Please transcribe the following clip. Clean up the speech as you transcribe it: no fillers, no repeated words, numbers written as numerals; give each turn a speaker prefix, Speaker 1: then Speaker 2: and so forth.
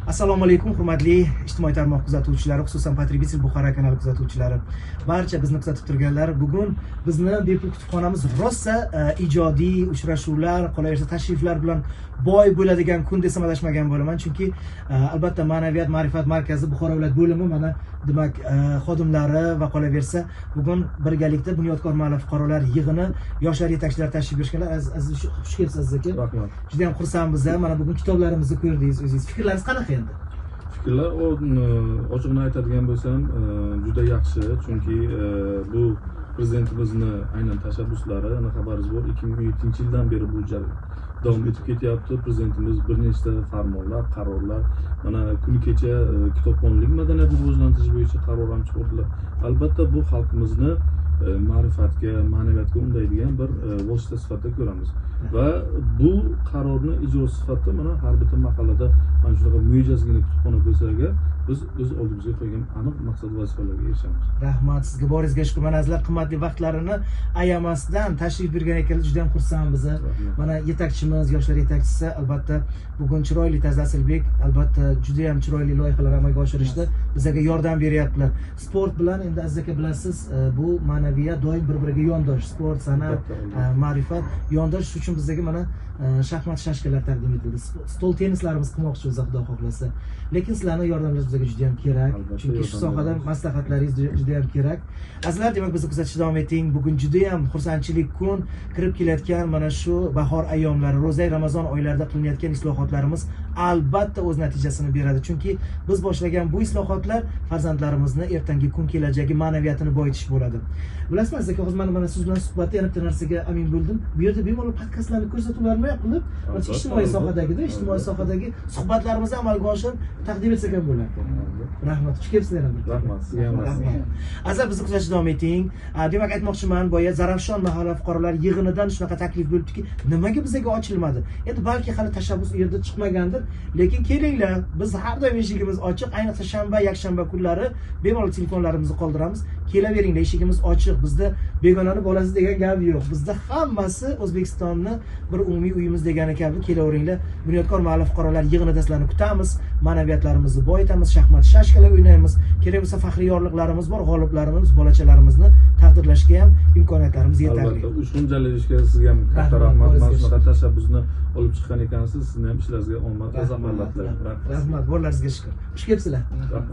Speaker 1: Assalomu alaykum hurmatli ijtimoiy tarmoq kuzatuvchilari, xususan Потребитель Buxoro kanali kuzatuvchilari. Barcha bizni kuzatib turganlar, bugun bizni bepul kutubxonamiz rosa ijodiy uchrashuvlar, qolaversa tashriflar bilan boy bo'ladigan kun desam adashmagan bo'laman, chunki albatta Ma'naviyat ma'rifat markazi Buxoro viloyat bo'limi mana demak xodimlari va qolaversa bugun birgalikda Bunyodkor mahalla fuqarolar yig'ini yoshlar yetakchilari tashrif buyurishganlar. Aziz, xush kelibsiz Aziz aka.
Speaker 2: Rahmat.
Speaker 1: Juda ham xursandmiz. Mana bugun kitoblarimizni ko'rdingiz o'zingiz. Fikrlaringiz qanaqa endi?
Speaker 2: Fikrlar ochig'ini aytadigan bo'lsam juda yaxshi, chunki bu prezidentimizni aynan tashabbuslari, ana xabaringiz bor, 2017-yildan beri bu davom etib ketyapti. Prezidentimiz bir nechta farmonlar, qarorlar, mana kuni kecha kitobxonlik madaniyatini rivojlantirish bo'yicha qaror ham chiqardilar. Albatta bu xalqimizni ma'rifatga, ma'naviyatga undaydigan bir vosita sifatida ko'ramiz. Va bu qarorni ijrosi sifatida mana har bitta mahallada mana shunaqa mo'jazgina kutubxona bo'lsa agar, biz o'z oldimizga qo'ygan aniq maqsad vazifalarga erishamiz.
Speaker 1: Rahmat sizga, boringizga shukur. Mana azizlar qimmatli vaqtlarini ayamasdan tashrif buyurgan ekanlar, juda ham xursandmiz. Mana yetakchimiz, yoshlar yetakchisi albatta bugun chiroyli tarzda Asilbek albatta juda ham chiroyli loyihalar amalga oshirishda bizga yordam beryaptilar. Sport bilan endi Aziz aka bilasiz, bu ma'naviyat doim bir-biriga yondosh. Sport, san'at, ma'rifat yondosh. Shuning uchun bizga mana shaxmat shashkalar taqdim etildi. Stol tennislarimiz qilmoqchimiz, Xudo xohlasa. Lekin sizlarning yordamlaringiz bizga juda ham kerak. Chunki shu sohada maslahatlaringiz juda ham kerak. Azizlar, demak bizni kuzatishda davom eting. Bugun juda ham xursandchilik kun, kirib kelayotgan mana shu bahor ayyomlari, ro'za Ramazon oylarida qilinayotgan islohotlarimiz albatta o'z natijasini beradi. Chunki biz boshlagan bu islohotlar farzandlarimizni ertangi kun kelajagi ma'naviyatini boyitish bo'ladi. Bilasizmi, Aziz aka, hozir mana siz bilan suhbatda yana bitta narsaga amin bo'ldim. Bu yerda bemalol podkastlarni ko'rsatuvlarni qilib, ijtimoiy sohadagi, ijtimoiy sohadagi suhbatlarimizni amalga oshirib taqdim etsak ham bo'ladi. Rahmat, xush kelibsizlar yana bir.
Speaker 2: Rahmat, sizga ham
Speaker 1: rahmat. Azizlar, bizni kuzatishda davom eting. Demak, aytmoqchiman, boya Zarafshon mahalla fuqarolar yig'inidan shunaqa taklif bo'libdiki, nimaga bizga ochilmadi? Endi balki hali tashabbus u yerda chiqmagandir, lekin kelinglar, biz har doim eshigimiz ochiq, ayniqsa shanba, yakshanba kunlari bemalol telefonlarimizni qoldiramiz. Kelaveringlar, eshigimiz ochiq. Bizda begonani bolasi degan gap yo'q. Bizda hammasi O'zbekistonni bir umumiy uyimiz degani kabi kelaveringlar. Bunyodkor mahalla fuqarolar yig'inida sizlarni kutamiz, ma'naviyatlarimizni boyitamiz, shaxmat, shashkalar o'ynaymiz. Kerak bo'lsa faxriy yorliqlarimiz bor, g'oliblarimiz, bolachalarimizni taqdirlashga ham imkoniyatlarimiz yetarli.
Speaker 2: Albatta, shunchalik ishga sizga ham katta rahmat. Mana shunaqa tashabbusni olib chiqqan ekansiz, sizni ham ishlaringizga omad va zafarlar tilayman.
Speaker 1: Rahmat, borlaringizga shukr. Xush kelibsizlar.